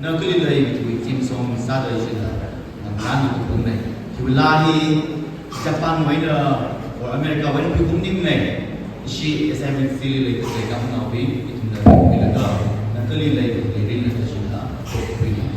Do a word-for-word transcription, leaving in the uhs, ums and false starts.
Na kali lei kaji theme song sāda ishila nganāna kaphungnei. Hiwui laa hi Japan wuina or America wuina phaning ngai. Ishi assignment sili lei kasā khamnaobing, ithumna milaga, na kali lei kaji rinna kashila, phaning.